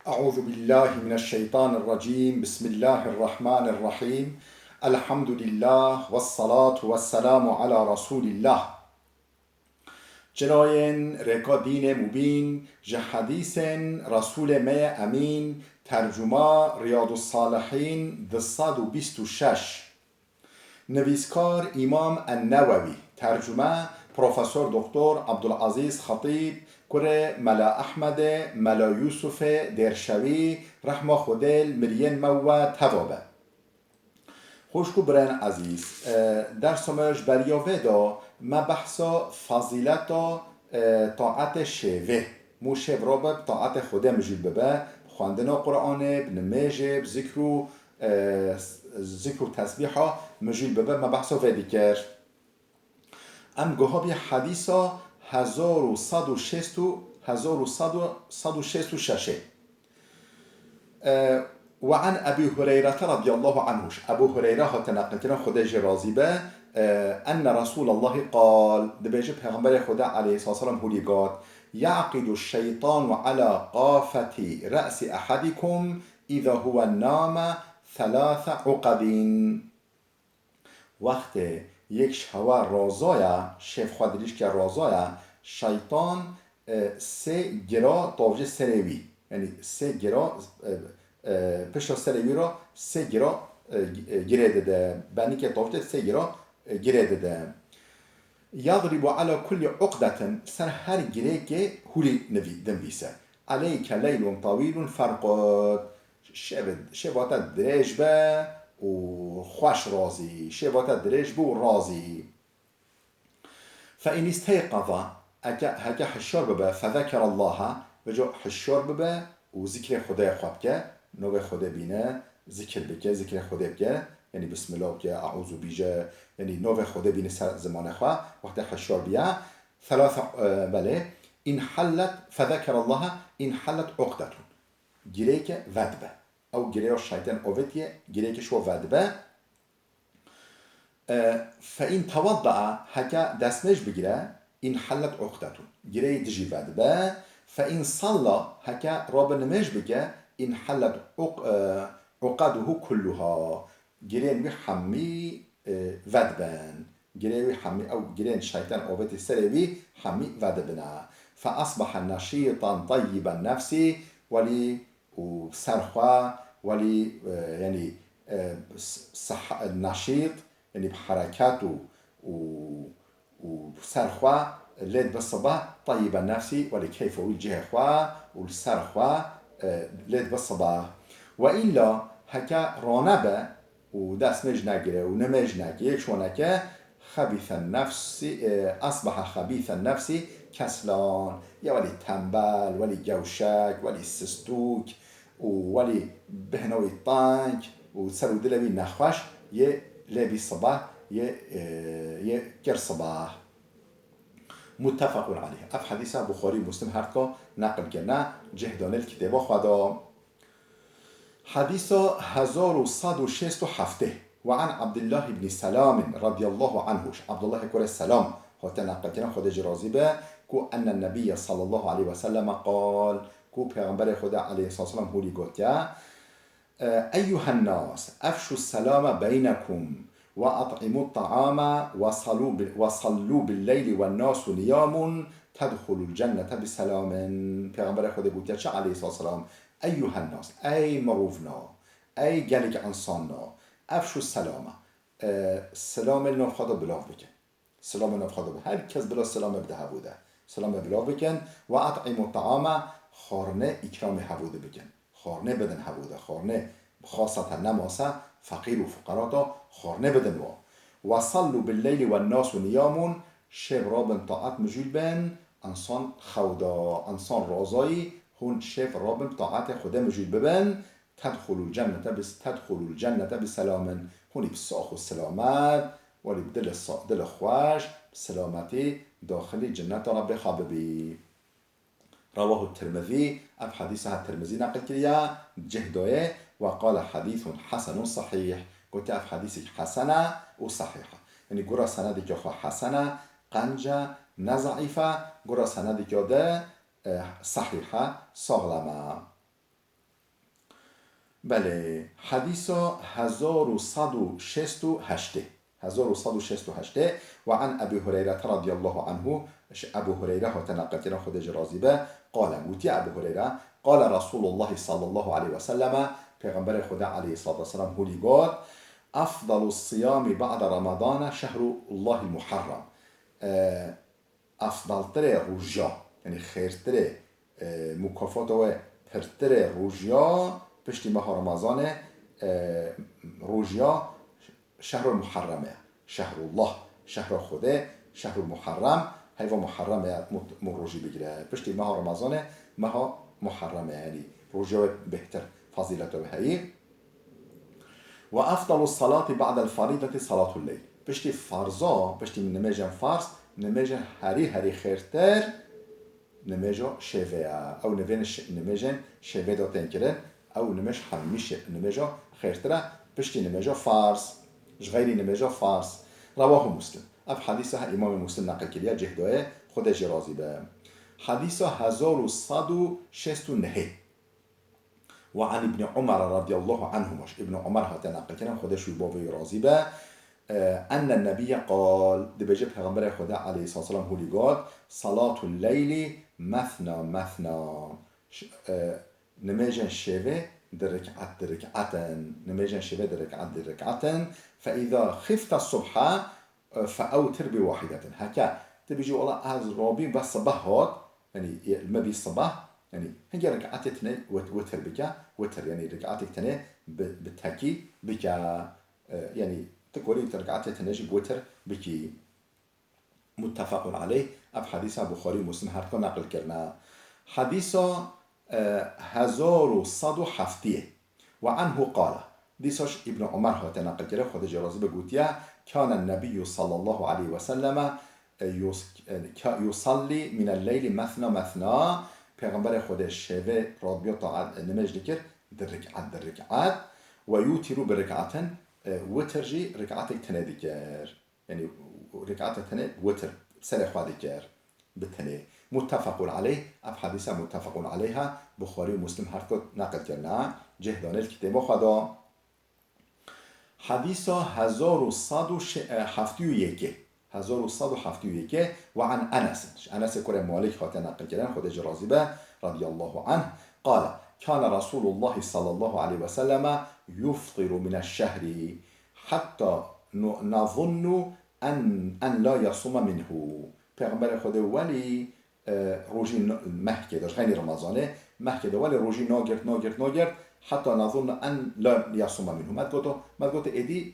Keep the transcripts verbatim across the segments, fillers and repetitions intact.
أعوذ بالله من الشيطان الرجيم. بسم الله الرحمن الرحيم. الحمد لله والصلاة والسلام على رسول الله. Çirayên rêka dînê mubîn, ji hedîsên Resûlê me yê Emîn, tercuma Riyadus Salihîn, du sed û bîst û şeş. Nivîskar Îmam En-Newewî, tercume Profesor Doktor Abdulazîz Xetîb, kurê Mela Ehmedê, Mela Yûsufê Dêrşewî, rehma Xwedê li miriyên me we teva be. Xwişk û birayên ezîz, e, dersa me ji beriya vê de me behsa fazîleta, e, taetê şêvê, mû şêv rabe bi taetê Xwedê mijûl bibe, bi xwendina Quranê, bi nimêjê, bi zikr û, e, zikr û tesbîha mijûl bibe, me behsa vê dikir. Em guha bî hedîsa hezar û sed û şêst û, hezar û sed û, sed û şêst û şeş ê. E, وعن أبي هريرة رضي الله عنه. Ebu Hureyre hate neqilkirin, Xwedê jê razî be, e, أن رسول الله قال, dibêje Pêxemberê Xwedê aleyhisselam hûlî got, يعقد الشيطان على قافة رأس أحدكم إذا هو نام ثلاث عقد. Wextê yek ji hewa razaya, şêv xwe dirîj ke razaya, şeytan, e, sê gira tavcê serê wî. Yanî sê gira, e, e, pişta serê wî re sê gira, e, gi-, e, girê dide. Benîkê tavcê sê gira, e, girê dide. يضرب على كل عقدة, ser her girêkê hûrî nivî-, dinvîse. عليك ليل طويل فارقد. Şev-, şeva te dirêj be û xweş razî. Şeva te dirêj be û razî. فإن استيقظ, eke, heke hişyar bibe, فذكر الله, vêca hişyar bibe û zikrê Xwedê xwe bike, navê Xwedê bîne, zikir bike, zikrê Xwedê bike, yanî bismillah bike, eûzû bîje, yanî navê Xwedê bîne ser zimanê xwe, wextê hişyar biye, ثلاث, e, belê, انحلت، فذكر الله، انحلت عقدة. Girêke vedibe. Ew girêya şeytan avêtiye, girêke şo vedibe. E, فإن توضأ, heke destmêj bigire, انحلت عقدة. Girêyê dijî vedibe. فإن صلى, heke rabe nimêj bike, انحلت عق-, e, عقده كلها. Girên wî hemî, e, vedibin. Girê wî hemî, ew girên şeytan avêtî serê wî hemî vedibine. فأصبح نشيطا طيب النفس, welî û serxwe, welî, e, yanî, e, s-, sah-, neşît, yanî bi hereket û, û, û serxwe lê dibe sibah, teyyibe nefsî, welî keyfa wî cihê xwe û li serxwe, e, lê dibe sibah. Ve îlla heke ranebe û dest mêj negire û nimêj neke, yek şoneke, خبيث النفس, e, أصبح خبيث النفس كسلان. Ya welî tembel, welî gewşek, welî sistûk û welî bêhna wî teng û ser û dilê wî nexweş yê lê bî sibah, yê, e, yê kir sibah. متفق عليه. Ev hedîsa Buxarî û Muslim her dika neqil kirine, cih danê li kitêba xwe de. Hedîsa hezar û sed û şêst û heftê. Ve an Abdullah ibn Selam radiyallahu anhu. Ji Abdullahê kurê Selam hate neqilkirin, Xwedê jî razî be, ku enne nebiyye sallallahu aleyhi ve selleme qal, ku Pêxemberê Xwedê aleyhissalatu vesselam hûlî gotiye, e, Eyyuhen nas, efşu selame beynekum, ve at'imu ta'ame, ve salu bi-, ve sallu bil leyli ve nasu niyamun, tedhulul cennete bi selamin. Pêxemberê Xwedê gotiye çi aleyhissalatu vesselam? Eyyuhen nas, ey mirovna, ey gelek insana, efşu selame, e, selamê li nav xwe de bilav bikin. Selamê nav xwe de bi-, her kes bila selamê bide hevû de. Selamê bilav bikin. Ve at'imu ta'ame, xwarine îkramê hevû de bikin. Xwarine bidin hevû de. Xwarine, xaseten ne mase, feqîr û fuqara de xwarine bidin wan. Ve sallu bil leyli wen nasu niyamun, şev rabin taat mijûl bin, insan xew da, insan razayî, hûn şev rabin taatê Xwedê mijûl bibin, tedxulul cennete bis-, tedxulul cennete bi selamin, hûn ê bi sax û selamet, welî bi dilê sa-, dilê xweş, bi selametî daxilî cinneta Rebbê xwe bibî. Rewahu Tirmizî, ev hedîsa he Tirmizî neqil kiriye, cih dayê, ve qale hedîsun hesenun sehîh. Gotiye ev hedîsek hesen e û sehîh e. Yanî gura senedeke xwe hesen e, qenc e, ne zeîf e, gura senedeke de, e, sehîh e, saxlem e. Belê, hedîsa hezar û sed û şêst û heştê. Hezar û sed û şêst û heştê. Ve an Ebî Hureyre radiyallahu anhu, ji Ebû Hureyre hate neqilkirin, Xwedê jî razî be, qale, gotiye Ebû Hureyre, qale Resulullah sallallahu aleyhi ve selleme, Pêxemberê Xwedê aleyhissalatu vesselam hûlî got, "Efdalu siyami ba'de Ramadana şehrullahil Muharrem." E, Efdaltirê rojiya, yanî xêrtirê, e, mukafata wê pirtirê rojiya piştî meha Remezanê, e, rojiya şehrul Muharrem e. Şehrullah, şehra Xwedê, şehrul Muharrem, heyva Muharrem e, mut-, mû rojî bigire. Piştî meha Remezanê, meha Muharrem e, yanî rojiya wê bêhtir, fazîleta wê heyî. Ve efdalu salati ba'del faridati salatul leyl. Piştî farza, piştî nimêjên farz, nimêjên herî herî xêrtir nimêja şevê ye. Ew nivên ş-, nimêjên şevê de tên kirin. Ew nimêj hemî şe-, nimêja xêrtir e, piştî nimêja farz. Ji xeyrî nimêja farz. Rewahu Muslim. Ev hedîsa her Îmamê Muslim neqil kiriye, cih daye, Xwedê jê razî be. Hedîsa hezar û sed û şêst û nehê. Ve an Îbnî Umar radiyallahu anhuma, ji Îbnî Umar hate neqilkirin, Xwedê ji wî bavê wî razî be, e, enne nebiyye qal, dibêje Pêxemberê Xwedê aleyhisselam hûlî got, salatul leyli methna methna. Ş-, e, nimêjên şevê di rik'et di rik'et in. Nimêjên şevê di rik'et di rik'et in. Fe îza xifte subha, e, fe ewtir bi wahidetin. Heke tu bijî, wela ez rabîm ve sibeh hat, yanî, e, me bî sibeh, yanî, hingê rik'etê tine wit-, witir bike, witir, yanî, rik'etek tine bi, bi tekî bike, e, yanî, tu korî tu rik'etê tine jî bi witir bikî. Muttefaqun aleyh, ev hedîsa Buxarî û Muslim her duka neqil kirine. Hedîsa, e, hezar û sed û heftiyê. Ve anhu qala. Dîsa ji Îbn Umar hate neqilkirin, Xwedê jê razî be, gotiye, kâne nebiyyû sallallahu aleyhi ve selleme, e, yus-, e, ka-, yusallî minel leyli methna methna. Pêxemberê Xwedê şevê radiyo taat, e, nimêj dikir, di rik'et, di rik'et. Ve yûtîrû bi rik'etin, e, witir jî rik'etek tine dikir. Yanî rik'eta tenê witir serê xwe dikir bi tenê. Muttefaqun aleyh, ev hedîsa muttefaqun aleyh e, Buxarî û Muslim her duka neqil kirine, cih dane li kitêba xwe de. Hedîsa hezar û sed û heftê û yekê. Hezar û sed û heftê û yekê, ve an Enesin. Ji Enesê kurê Malik hate neqil kirin, Xwedê jê razî be, radiyallahu anh, qale, kâne Resûlullahî sallallahu aleyhi ve selleme yuftiru mineş şehri. Hetta nu-, nazunnu en, en la yasuma minhu. Pêxemberê Xwedê welî, e, rojî n-, mehkê de, ji xeynî Remezanê, mehkê de welî rojî nagirt, nagirt, nagirt, hetta nazunnu en la yasuma minhu. Me digoto, me digoto êdî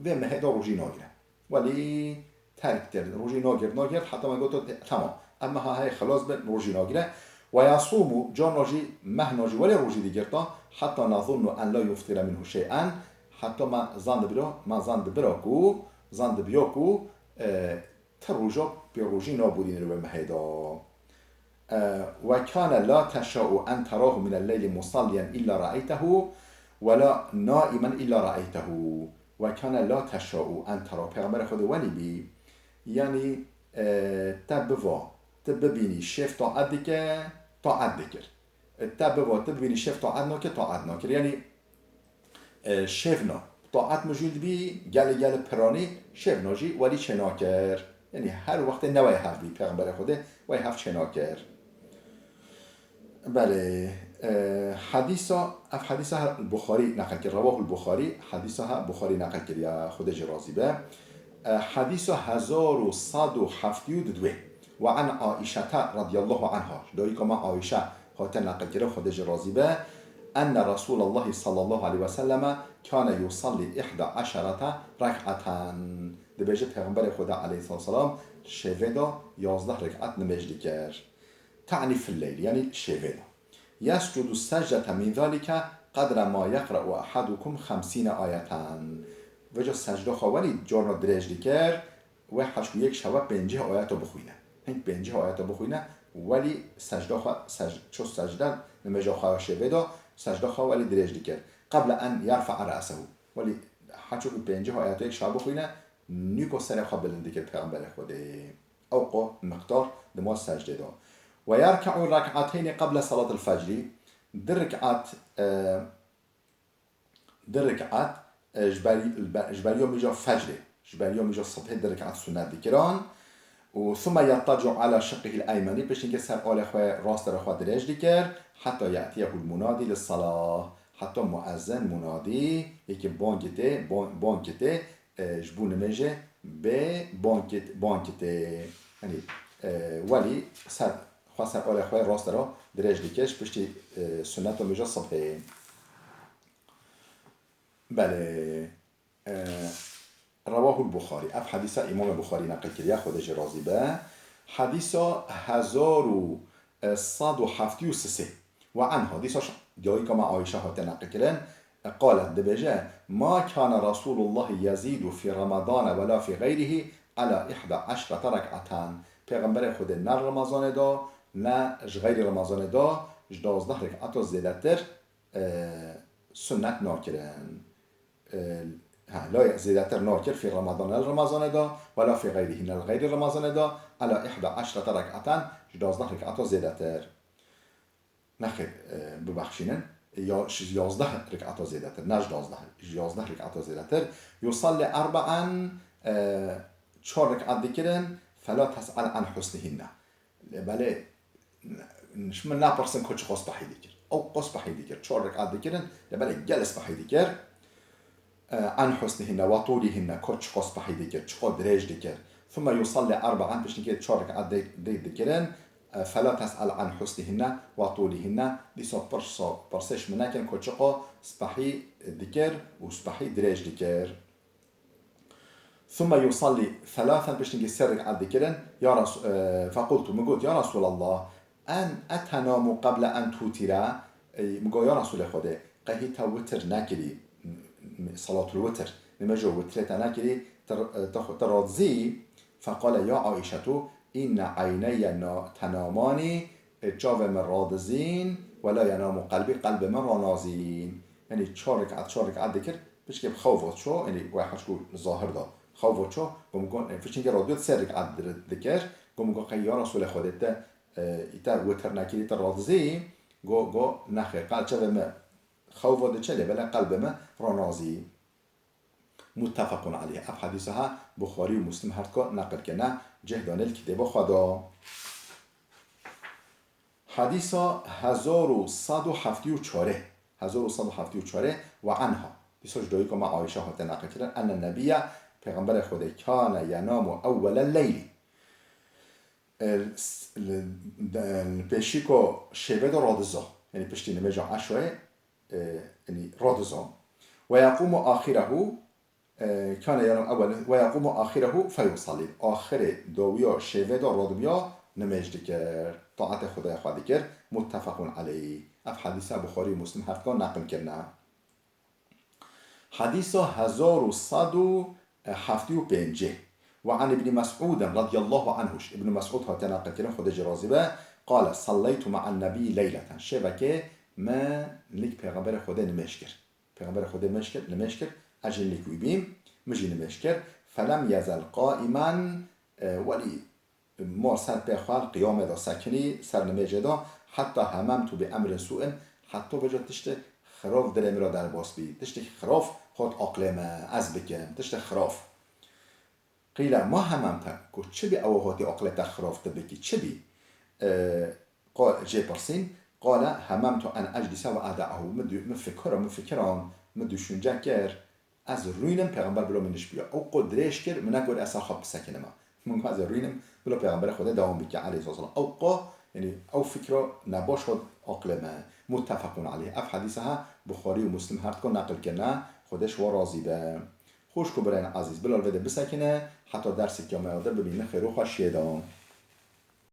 vê mehê de rojî nagire. Welî terk kir, rojî nagirt, nagirt, heta me goto, te-, temam. Em meha heye xelas bin, rojî nagire. Ve yasumu, carna jî, mehna jî welê rojî digirta, heta nazunnu en la yuftira minhu şey'en, heta me zan dibira, me zan dibira ku, zan dibiya ku, e, ti roja pê rojî nabûrîne li wê mehê de. E, ve kâne la teşa'u en terahu minel leyli musalliyen illa ra'eytehu, ve la naimen illa ra'eytehu. Ve kâne la teşa'u en tera. Pêxemberê Xwedê welî bî, yanî, e, te biva, tu bibînî şêv taet dike, taet dikir. E, te biva, tu bibînî şêv taet nake, taet nakir. Yanî, e, şêvna taet mijûl dibî, gelê gelê piranî, şêvna jî welî çênakir. Yanî her wextê ne wey hev bî, Pêxemberê Xwedê wey hev çênakir. Belê, e, hedîsa, ev hedîsa he Buxarî neqil kir, rewahul Buxarî, hedîsa he Buxarî neqil kiriye, Xwedê jê razî be. E, hedîsa hezar û sed û heftê û didwê. Ve an Aîşete radiyallahu anha, ji dayika me Aîşe hate neqil kirin, Xwedê jê razî be, enne Resûlallahî sallallahu aleyhi ve selleme kâne yusallî ihda eşerete rek'eten. Dibêje Pêxemberê Xwedê aleyhissalatu vesselam şevê de yazdeh rek'et nimêj dikir. Te'nî fil leyl, yanî şevê de. Yescudu secdete min zalike qedre ma yeqre'u ehadukum xemsîne ayeten. Vêca secda xwe welî carna dirêj dikir, wê heşt û yek şeva pêncî ayeta bixwîne. Hing pêncî ayeta bixwîne, welî secda xwe, sec-, ço secde, nimêja xwe ya şevê de, secda xwe welî dirêj dikir. Qeble en yerfa'a re'sehu. Welî heşt û pêncî ayeta yek şeva bixwîne, nîko serê xwe bilind dikir Pêxemberê Xwedê. Ew qo miqdar dima secdê de. Ve yerke'u rek'ateynî qeble salatil fecrî. Di rik'at, e, di rekat, e, ji ber, ji ber ya mîja fecrê, ji ber ya mîja sibhê di rekat sunnet dikiran. Û ثم يضطجع على شقه الأيمن, piştî ke ser alê xwe rastê re xwe dirêj dikir, حتى يأتيه المنادي للصلاة, heta muezzin, munadî, yekî bang kitê, bang, bang kitê, e, ji bo nimêjê bê bang kit-, bang kitê. Yanî, e, welî ser, xwe ser alê xwe rastê re dirêj dikir, ji piştî, e, sunneta mîja sibhê. Belê. E, Rewahul Buxarî. Ev hedîsa Îmamê Buxarî neqil kiriye, Xwedê jê razî be. Hedîsa hezar û sed û heftê û sisê. Ve anha, dîsa ş-, diyayika me Ayşe hate neqil kirin. E, qalet, dibêje, "Ma kana Rasulullah yezidu fi Ramadana ve la fi gayrihi ala ihda eşrete rek'atan." Pêxemberê Xwedê ne Remezanê de, ne ji xeyrî Remezanê de, ji duwazdeh rek'ata zêdetir, e, sunnet nakirin. E, ha, la zêdetir nakir fi Ramadan, ne li Remezanê de, ve la fi gayrihi, ne li xeyrî Remezanê de, ala ihda eşrete rek'atan, ji duwazdeh rek'ata zêdetir. Nexêr, e, bibexşînin, ya, ji yazdeh rek'ata zêdetir, ne ji duwazdeh, ji yazdeh rek'ata zêdetir. Yusalli erba'an, e, çar rek'at dikirin, fela tes'el an husnihinne. Lê belê, ji min napirsin ku çiqas spehî dikir. Ew qas spehî dikir. Çar rekat dikirin, lê belê gelek spehî dikir. E, an husnihinne ve tûlihinne, ku çiqas spehî dikir, çiqas dirêj dikir. Thumma yusalli erba'an, piştî ke çar rekat dê, dê dikirin, e, fela tes'el an husnihinne ve tûlihinne, dîsa pirsa, pirsê ji min nekin ku çiqas spehî dikir û spehî dirêj dikir. Thumma yusalli thalathan, piştî sê rekat dikirin. Ya Res-, e, fequltu, min got, "Ya Resulallah, en etenamu qeble en tutira?" Ey, min got, "Ya Resulê Xwedê, qehî te witir nekirî, m-, m-, salatul witir, nimêjo witrê te nekirî, te, e, te xwe, te radizî?" Feqale, "Ya Aîşetu, inne eyneyye na-, tenamani, e, çavê min radizîn, ve la yenamu qelbî, qelbê min ranazîn." Yanî çar rekat, çar rekat dikir, pişkê bi xew ve ço, yanî wê heşkû li zahir de xew ve ço, gom gon, e, piştî ke radyo sê rekat dir-, dikir, gom gon qey ya Resulê Xwedê te, e, îte witir nekirî, te radizî, go, go, nexêr, qal çavê me xew ve diçe, lê belê qelbê me ranazî. Muttefequn aleyh. Ev hedîsa ha Buxarî û Muslim her ko neqil kirine, cih dane li kitêba xwe de. Hedîsa hezar û sed û heftê û çar. Hezar û sed û heftê û çar ve anha. Dîsa ji dayika me Ayşe hate neqil kirin. Enne nebiyye, Pêxemberê Xwedê, kane yenamu ewwelel leyli. E, s-, li, de, li pêşîko şevê de radiza. Yanî piştî nimêja eşweyê, e, yanî radiza. Ve yequmu axirehu, e, kane yenamu ewwel, ve yequmu axirehu feyusallî. Axirê dawiya şevê de radibiya nimêj dikir. Taetê Xwedaya xwe dikir. Muttefequn aleyh. Ev hedîsa Buxarî û Muslim her dikan neqil kirine. Hedîsa hezar û sed û heftê û pêncî. Ve an Îbnî Mes'ûdin radiyallahu anhu. Îbnî Mes'ûd hatiye neqil kirin, Xwedê jê razî be. Qale, salleytu me'an nebî leyleten. Şevekê me lik Pêxemberê Xwedê nimêj kir. Pêxemberê Xwedê mêj kir, nimêj kir. Ez jî lik wî bîm. Min jî nimêj kir. Felem yezel qaimen, e, welî Ma ser pê xwe li qiyamê de sekinî, ser nimêjê de, heta hememtu bi emrin sû'in, heta vêca tiştê xirov dilê min re derbas bî. Tiştê xirov hat aqilê me, ez bikim, tiştê xirov. Qîle, ma hememte, ku çi bî ew hatî aqilê te xirov, tu bikî, çi bî? E, Qa-, jê pirsîn, qale, hememtu en eclise ve eda'ahu. Min dû-, min fikira, min fikiran, min duşunce kir. Ez rûnim, Pêxember bila min nişbiya. Ew qo dirêj kir, min negot ez ser xwe bisekinime. Min got ez rûnim, bila Pêxemberê Xwedê dewam bike, aleyhisselam. Ew qo, yanî ew fikra nebaş hat aqilê me. Muttefequn aleyh. Ev hedîsa ha Buxarî û Muslim her dikan neqil kirine. Xwedê ji wan razî be. Xwişk û birayên ezîz, bila li vê de bisekine, heta dersê kiyameya de bibînin xêr û xweşiyê de.